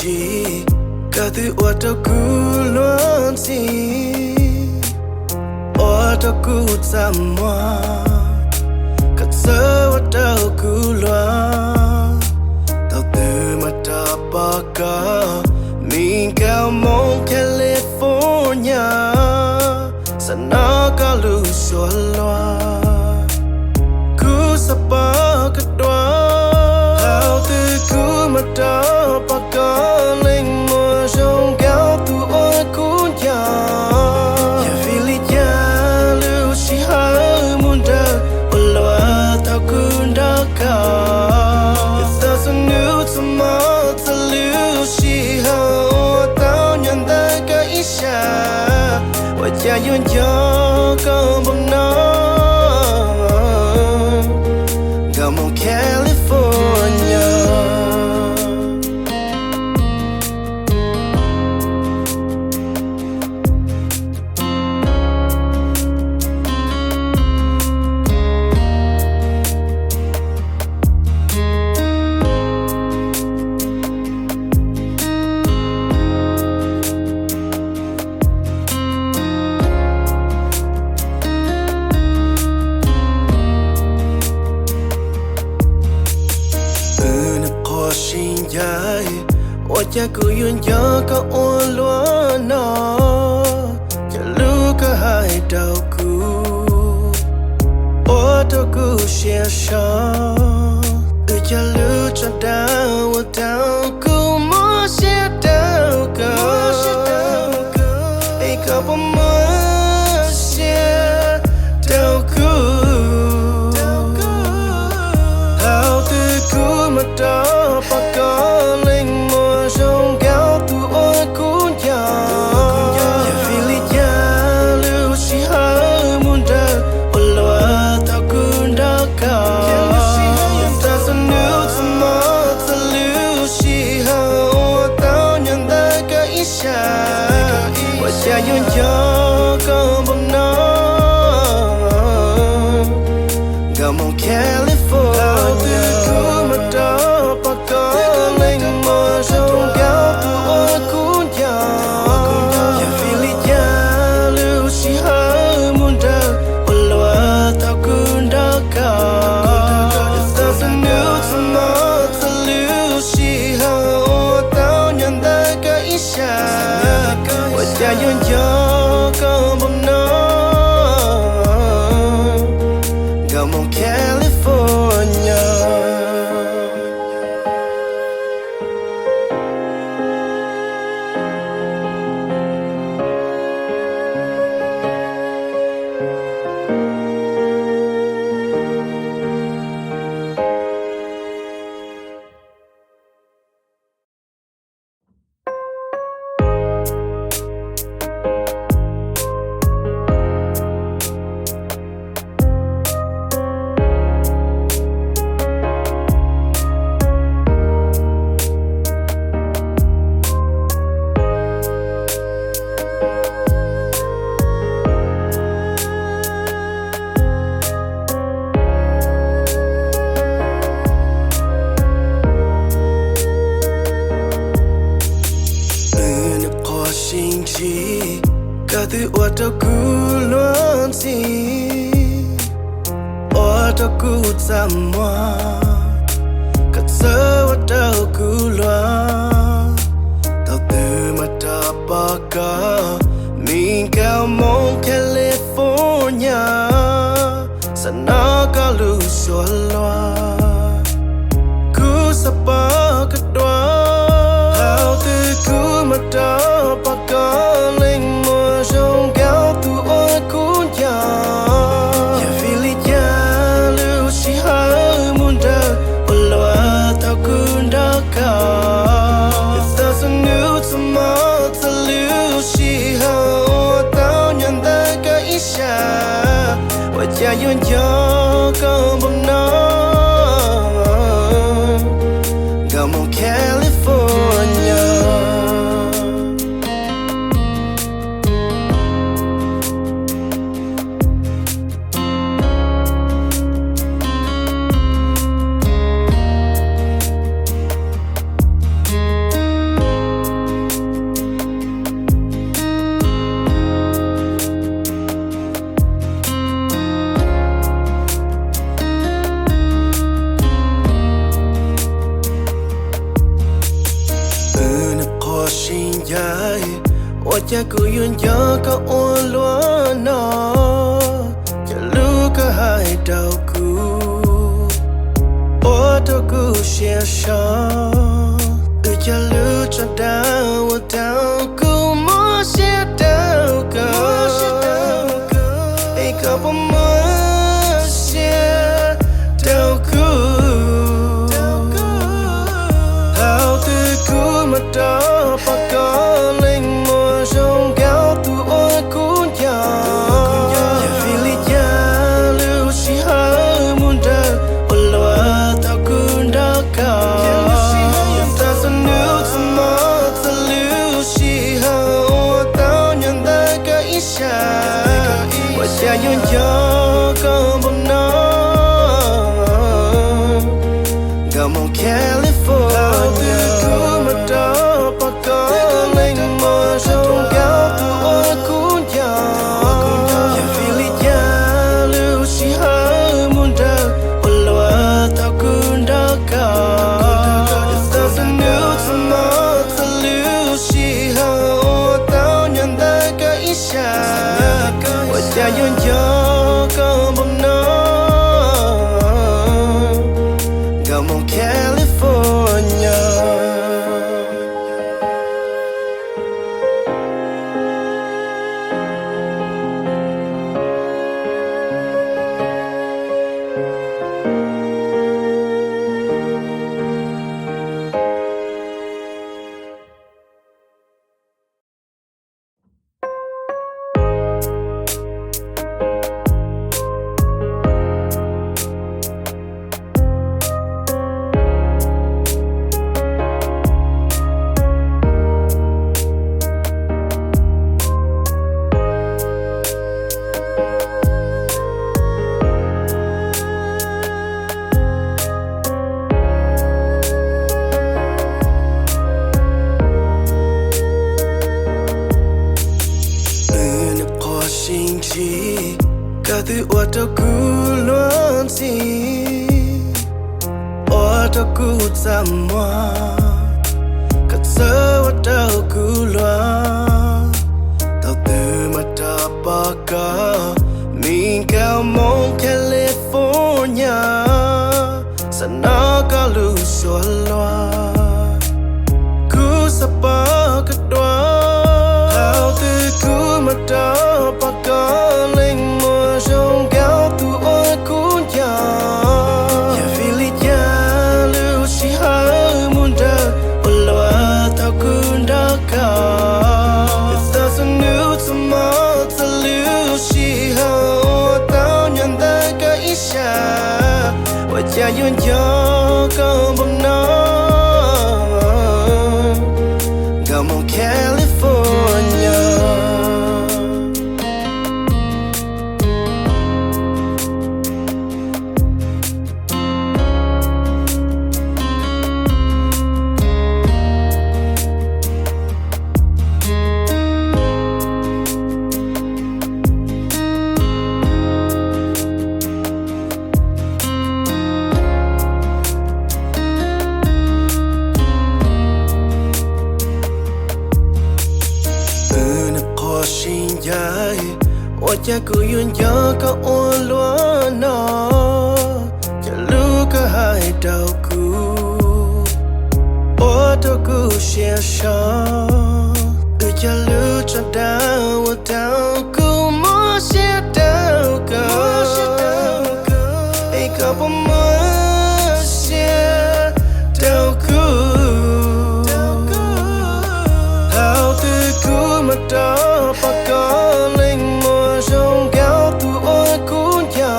ntsis, koj twb ua rau kuv luag ntxhi, ua rau kuv txaj muag, koj txawj ua rau kuv luag. Thaum twg mas rov pom koj, mi nkauj Hmoob California, xav hnov koj lub suab luag, kuv xav pom koj dua. Thaum twg kuv mas rov pom koj, leej muam zoo nkauj tus uas kuv nco. Yog vim li cas lub sij hawm mus nrawm ua luaj thaum kuv nrog koj. Txog txhua hnub txhua hmo txog lub sij hawm uas tau nyob ntawm koj ib sab, ua cas yuav nco koj npaum no, nkauj Hmoob California. Wb nws qhuav sib ncaim, ua cas kuv yuav nco koj ua luaj no. Cov lus koj hais rau kuv ua rau kuv siab so, wb cog lus tso dag ua rau kuv muab siab rau koj, es koj puas muab siab rau kuv. Thaum twg kuv mas rov pom koj, leej muam zoo nkauj tus uas kuv nco. Yog vim li cas lub sij hawm mus nrawm ua luaj thaum kuv nrog koj. Txog txhua hnub txhua hmo txog lub sij hawm uas tau nyob ntawm koj ib sab, ua cas yuav nco koj npaum no, nkauj Hmoob California. Thaum twg kuv mas rov pom koj, leej muam zoo nkauj tus uas kuv nco. Yog vim li cas lub sij hawm mus nrawm ua luaj thaum kuv nrog koj. Txog txhua hnub txhua hmo txog lub sij hawm uas tau nyob ntawm koj ib sab, ua cas yuav nco koj npaum no, nkauj Hmoob California. Wb nws qhuav sib ntsib, koj twb ua rau kuv luag ntxhi, ua rau kuv txaj muag, koj txawj ua rau kuv luag. Thaum twg mas rov pom koj, mi nkauj Hmoob California, xav hnov koj lub suab luag, kuv xav pom koj dua. Thaum twg kuv mas rov pom koj, leej muam zoo nkauj tus uas kuv nco. Yog vim li cas lub sij hawm mus nrawm ua luaj thaum kuv nrog koj. Txog txhua hnub txhua hmo txog lub sij hawm uas tau nyob ntawm koj ib sab, ua cas yuav nco koj npaum no, nkauj Hmoob California. Cas kuv yuav nco koj ua luaj no, cov lus koj hais rau kuv ua rau kuv siab so. Twb cov lus tso dag ua rau kuv muab siab rau koj, es koj puas muab siab rau kuv? Thaum twg kuv mam rov pom koj leej muag zoo nkauj tus uas kuv nco. Yog vim li cas lub sij hawm mus nrawm ua luaj thaum kuv nrog koj? Txog txhua hnub txhua hmo txog lub sij hawm uas tau nyob ntawm koj ib sab, ua cas yuav nco koj npaum no? Nkauj Muam California, thaum twg kuv mam rov pom koj leej muag zoo nkauj tus uas kuv nco? Yog vim li cas lub sij hawm mus nrawm ua luaj thaum kuv nrog koj? Txog txhua hnub txhua hmo txog lub sij hawm uas tau nyob ntawm koj ib sab, ua cas yuav nco koj npaum no? Nkauj Muam California. Wb nyob qhov sib ntsib, koj twb ua rau kuv luag ntxhi, ua rau kuv txaj muag, koj txawj ua rau kuv luag. Thaum twg mam rov pom koj, mi nkauj Muam California, xav hnov koj lub suab luag, kuv xav pom koj dua. Thaum twg kuv mam rov pom koj leej muag zoo nkauj tus uas kuv nco? Yog vim li cas lub sij hawm mus nrawm ua luaj thaum kuv nrog koj? Txog txhua hnub txhua hmo txog lub sij hawm uas tau nyob ntawm koj ib sab, ua cas yuav nco koj npaum no? Nkauj Muam California. Wb nyob qhov sib ncaim, ua cas kuv yuav nco koj ua luaj no? Cov lus koj hais rau kuv ua rau kuv siab so. Twb cog lus tso dag ua rau kuv muab siab rau koj, es koj puas muab siab rau kuv? Thaum twg kuv mam rov pom koj leej muag zoo nkauj tus uas kuv nco?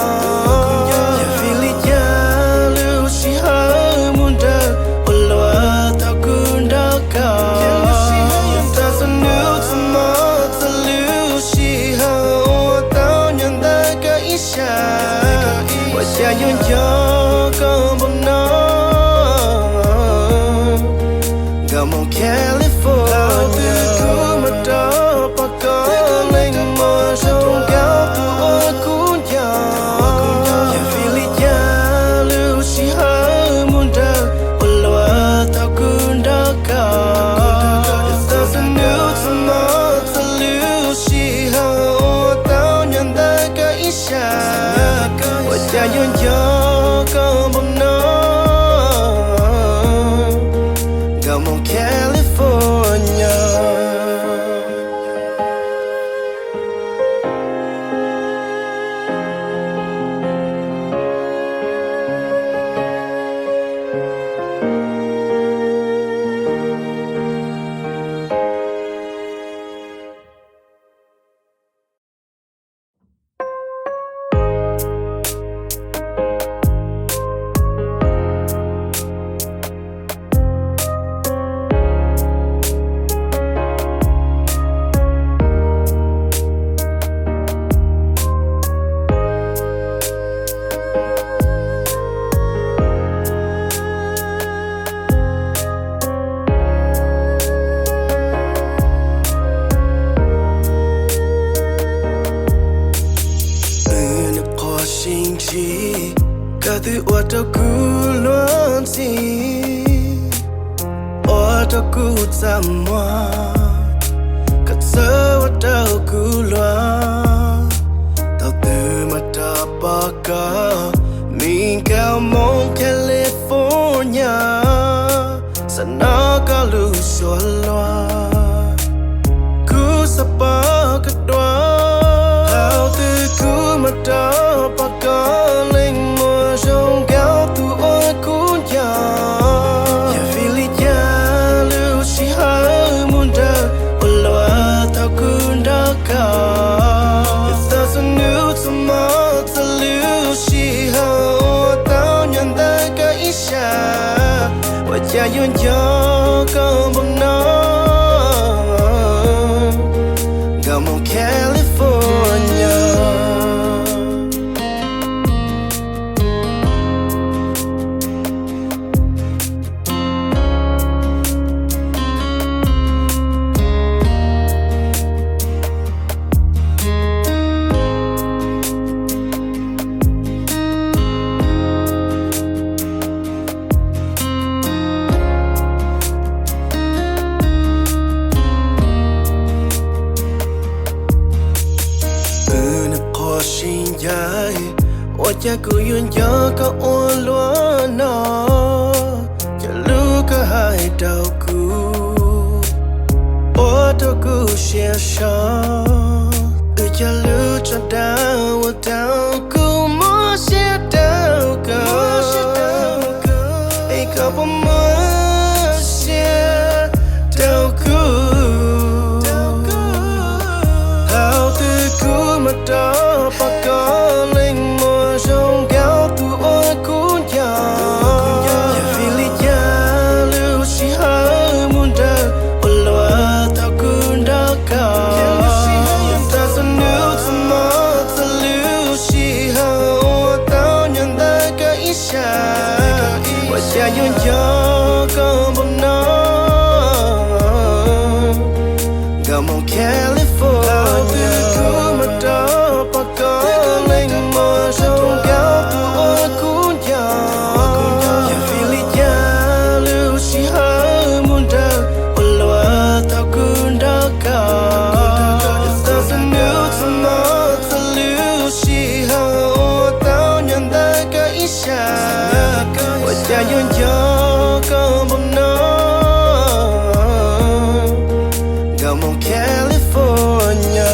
Yog vim li cas lub sij hawm mus nrawm ua luaj thaum kuv nrog koj? Txog txhua hnub txhua hmo txog lub sij rau kuv luag ntxhi, ua rau kuv txaj muag, koj txawj ua rau kuv luag. Thaum twg mas rov pom koj, mi nkauj Hmoob California, xav hnov koj lub suab luag. Kuv xav pom koj dua, thaum twg kuv mas rov pom koj, leej muag zoo nkauj tus uas kuv nco. Yog vim li cas lub sij hawm mus nrawm ua luaj thaum kuv nrog koj. Txog txhua hnub txhua hmo txog lub sij hawm uas tau nyob ntawm koj ib sab, ua cas yuav nco koj npaum no, nkauj Hmoob California. Wb nws qhuav sib ncaim, ua cas kuv yuav nco koj ua luaj no. Cov lus koj hais rau kuv ua rau kuv siab so, twb cog lus tso dag ua rau kuv muab siab rau koj, es koj puas muab siab rau kuv. Thaum twg kuv mam rov pom koj, leej muag zoo nkauj tus uas kuv nco. Yog vim li cas lub sij hawm mus nrawm ua luaj thaum kuv nrog koj. Txog txhua hnub txhua hmo txog lub sij hawm uas tau nyob ntawm koj ib sab, ua cas yuav nco koj npaum no, nkauj Hmoob California. Thaum twg kuv mam rov pom koj, leej muag zoo nkauj tus uas kuv nco. Yog vim li cas lub sij hawm mus nrawm ua luaj thaum kuv nrog koj. Txog txhua hnub txhua hmo txog lub sij hawm uas tau nyob ntawm koj ib sab, ua cas yuav nco koj npaum no, nkauj Hmoob California.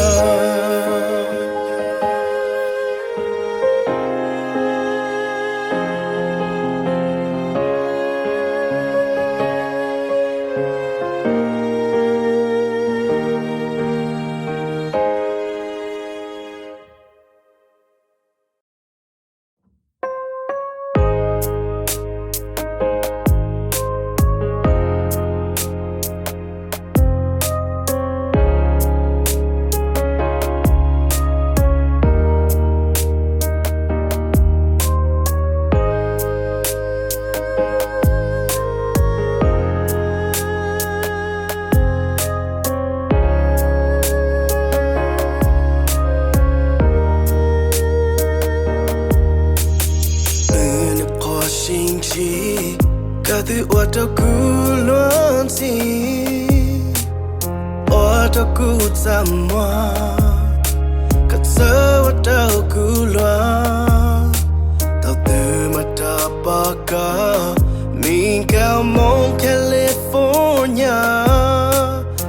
Wb nws qhuav sib ntsib, koj twb ua rau kuv luag ntxhi, ua rau kuv txaj muag, koj txawj ua rau kuv luag. Thaum twg mam rov pom koj, mi nkauj Hmoob California,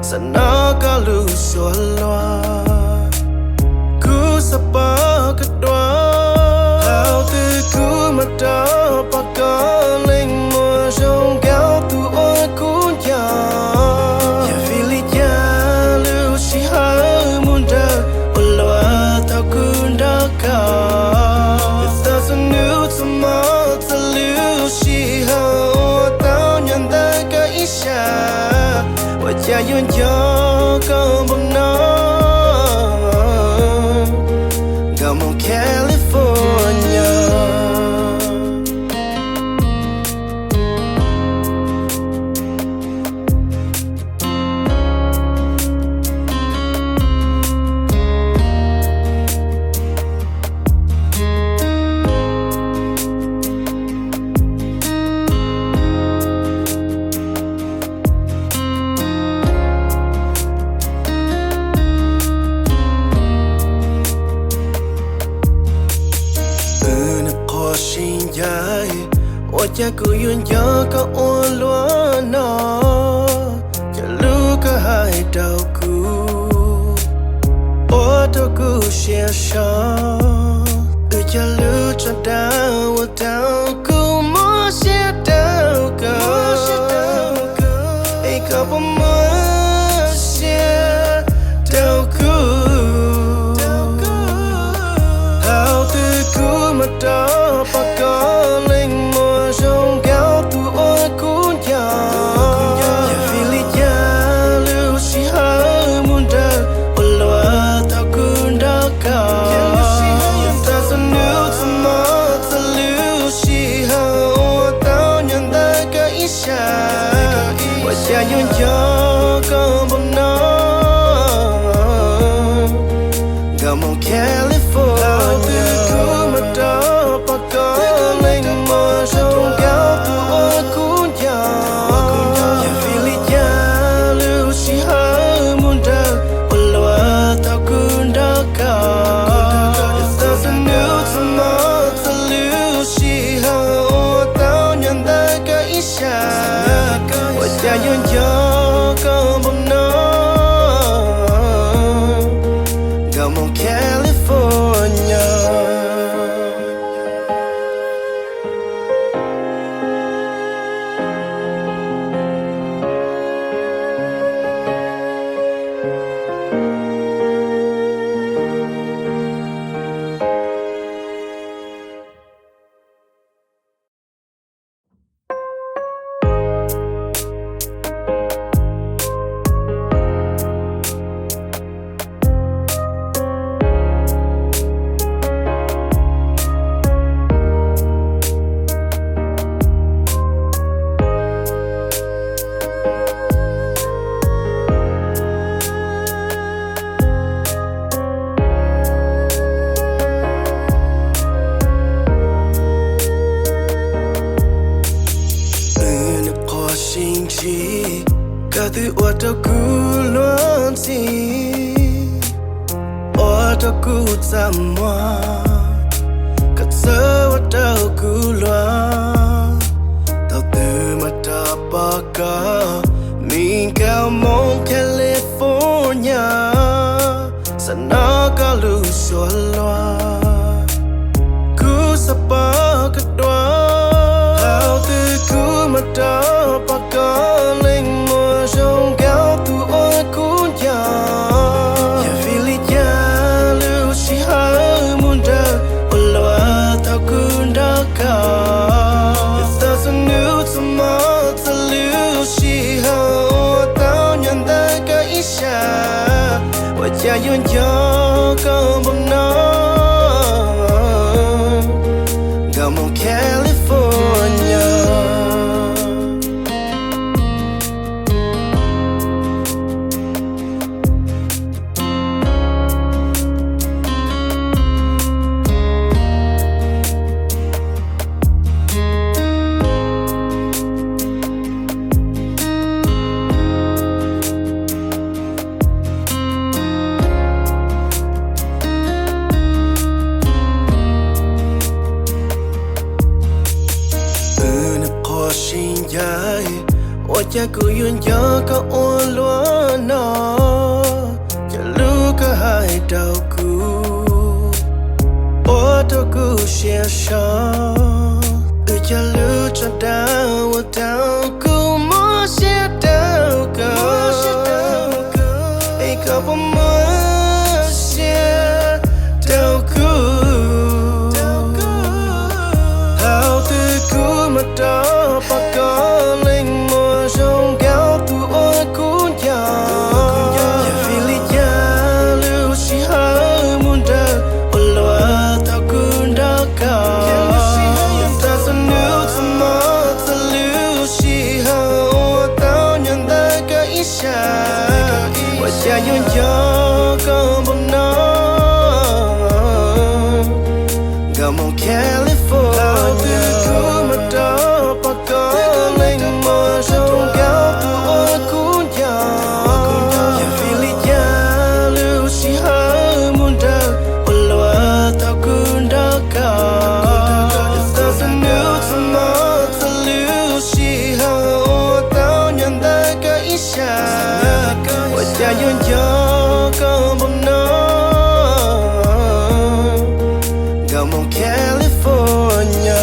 xav hnov koj lub suab luag. Kuv xav pom koj dua, thaum twg kuv mam rov pom koj, leej muag zoo nkauj tus uas kuv nco. Yog vim li cas lub sij hawm mus nrawm ua luaj thaum kuv nrog koj. Txog txhua hnub txhua hmo txog lub sij hawm uas tau nyob ntawm koj ib sab, ua cas yuav nco koj npaum no, nkauj Hmoob California. Puas muaj siab rau kuv, thaum twg kuv mam rov pom koj leej muam zoo nkauj tus uas kuv nco. Yog vim li cas lub sij hawm mus nrawm ua luaj thaum kuv nrog koj. Txog txhua hnub txhua hmo txog lub sij hawm uas tau nyob ntawm koj ib sab, ua cas yuav nco koj npaum no. Nkauj Muam California, thaum twg kuv mam rov pom koj leej muam zoo nkauj tus uas kuv nco. Yog vim li cas lub sij hawm mus nrawm ua luaj thaum kuv nrog koj. Txog txhua hnub txhua hmo txog lub sij hawm uas tau nyob ntawm koj ib sab, ua cas yuav nco koj npaum no. Nkauj Muam California. Wb nyob qhov sib ntsib, koj twb ua rau kuv luag ntxhi, ua rau kuv txaj muag, koj txawj ua rau kuv luag. Thaum twg mam rov pom koj, mi nkauj Muam California, xav hnov koj lub suab luag, kuv xav pom koj dua. Thaum twg kuv mam rov pom koj leej muam zoo nkauj tus uas kuv nco. Yog vim li cas lub sij hawm mus nrawm ua luaj thaum kuv nrog koj. Txog txhua hnub txhua hmo txog lub sij hawm uas tau nyob ntawm koj ib sab, ua cas yuav nco koj npaum no. Nkauj Muam California. Wb nyob qhov sib ncaim, ua cas kuv yuav nco koj ua luaj no. Cov lus koj hais rau kuv ua rau kuv siab so, wb cog lus tso dag ua rau kuv mob siab rau koj. Es koj puas muaj siab rau kuv, thaum twg kuv mam rov pom koj leej muam zoo nkauj tus uas kuv nco. Yog vim li cas lub sij hawm mus nrawm ua luaj thaum kuv nrog koj. Txog txhua hnub txhua hmo txog lub sij hawm uas tau nyob ntawm koj ib sab, ua cas yuav nco koj npaum no. Nkauj Muam California, thaum twg kuv mam rov pom koj leej muam zoo nkauj tus uas kuv nco. Yog vim li cas lub sij hawm mus nrawm ua luaj thaum kuv nrog koj. Txog txhua hnub txhua hmo txog lub sij hawm uas tau nyob ntawm koj ib sab, ua cas yuav nco koj npaum no. Nkauj Muam California.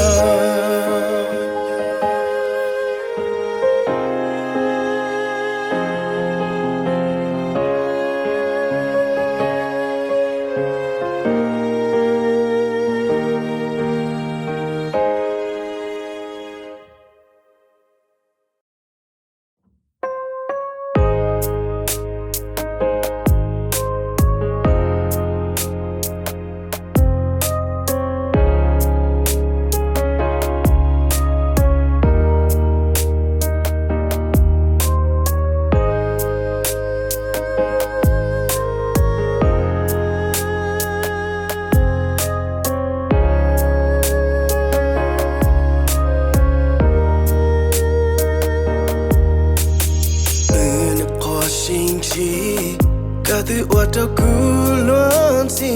Twb ua rau kuv luag ntxhi,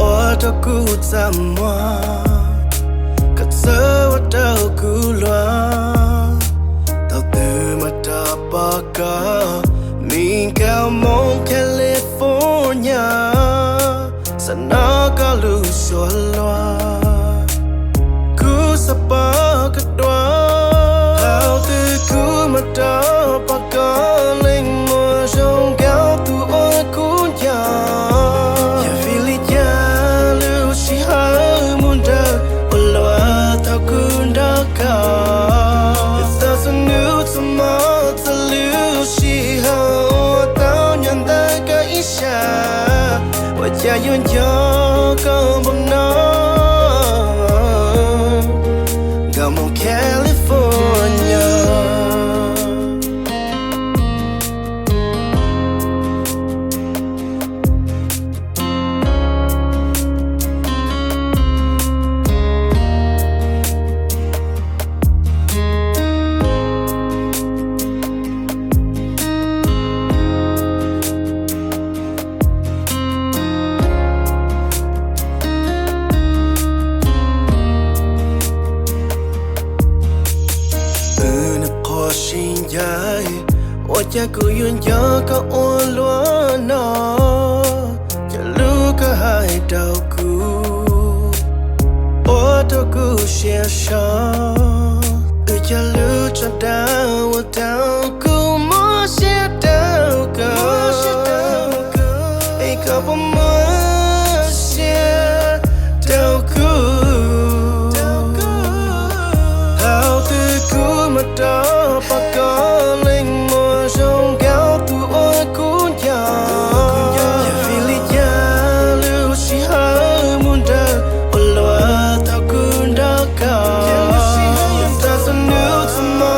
ua rau kuv txaj muag, koj txawj ua rau kuv luag. Thaum twg mas rov pom koj, mi nkauj Hmoob California, xav hnov koj lub suab luag. Kuv xav pom koj dua, thaum twg kuv mas rov pom koj, leej muag zoo nkauj tus uas kuv nco. Yog vim li cas lub sij hawm mus nrawm ua luaj thaum kuv nrog koj. Txog txhua hnub txhua hmo txog lub sij hawm uas tau nyob ntawm koj ib sab, ua cas yuav nco koj npaum no, nkauj Hmoob California. Wb nws qhuav sib ncaim, ua cas kuv yuav nco koj ua luaj no. Cov lus koj hais rau kuv ua rau kuv siab so, wb cog lus tso dag ua rau kuv muab siab rau koj, es koj puas muab siab rau kuv. Thaum twg kuv mas rov pom koj, leej muag zoo nkauj tus uas kuv nco. Yog vim li cas lub sij hawm mus nrawm ua luaj thaum kuv nrog koj. Txog txhua hnub txhua hmo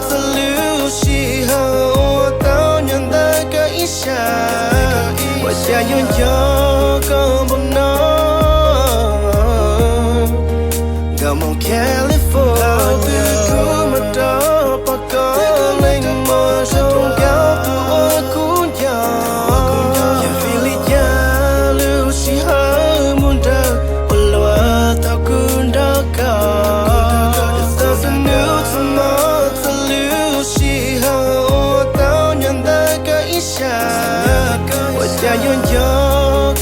txog lub sij hawm uas tau nyob ntawm koj ib sab, ua cas yuav nco koj npaum no, nkauj Hmoob California. Thaum twg kuv mas rov pom koj, leej muag zoo nkauj tus uas kuv nco. Yog vim li cas lub sij hawm mus nrawm ua luaj thaum kuv nrog koj. Txog txhua hnub txhua hmo txog lub sij hawm uas tau nyob ntawm koj ib sab, ua cas yuav nco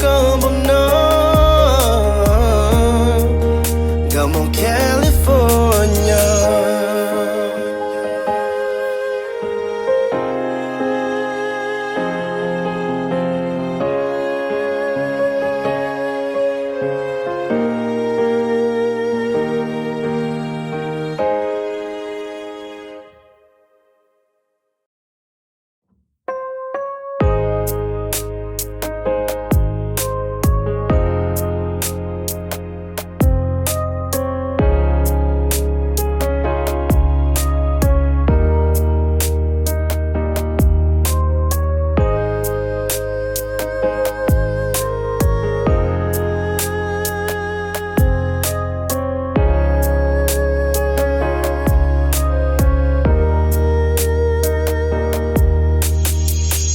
koj npaum no, nkauj Hmoob California.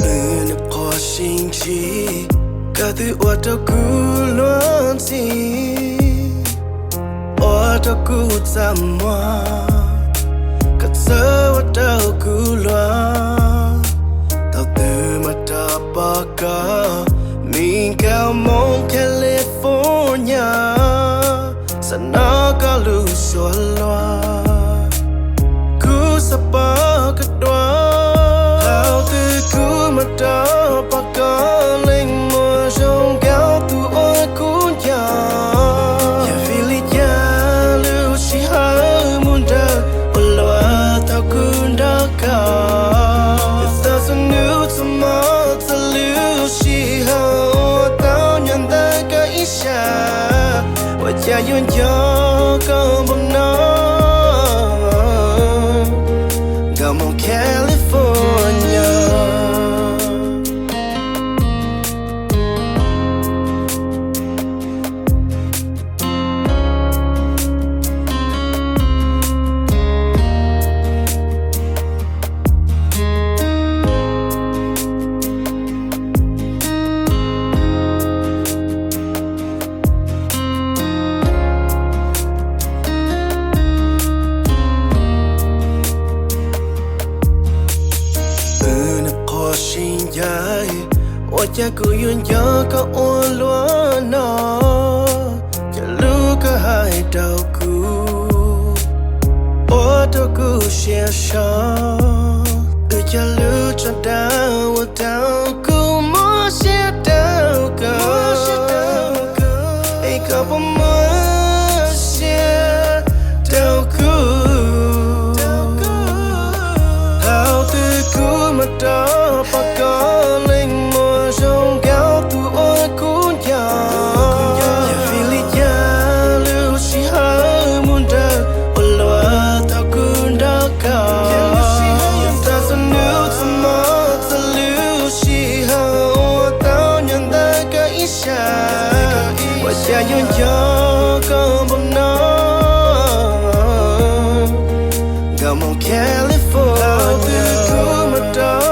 Wb nws qhuav sib ntsib, koj twb ua rau kuv luag ntxhi, ua rau kuv txaj muag, koj txawj ua rau kuv luag. Thaum twg mas rov pom koj, mi nkauj Hmoob California, xav hnov koj lub suab luag. Kuv xav pom koj dua, thaum twg kuv mas rov pom koj, leej muag zoo nkauj tus uas kuv nco. Yog vim li cas lub sij hawm mus nrawm ua luaj thaum kuv nrog koj. Txog txhua hnub txhua hmo txog lub sij hawm uas tau nyob ntawm koj ib sab, ua cas yuav nco koj npaum no, nkauj Hmoob California. Ua cas kuv yuav nco koj ua luaj no? Cov lus koj hais rau kuv, ua rau kuv siab so. Wb cov lus tso dag ua rau kuv muab siab rau koj, es koj puas muab siab rau kuv? Thaum twg kuv mam rov pom koj, leej muam zoo nkauj tus uas kuv nco. Yog vim li cas lub sij hawm mus nrawm ua luaj thaum kuv nrog koj? Txhua hnub txhua hmo txhua lub sij hawm ua tau nyob ntawm koj ib sab, ua cas yuav nco koj npaum no? Nkauj Hmoob California, thaum twg kuv mam rov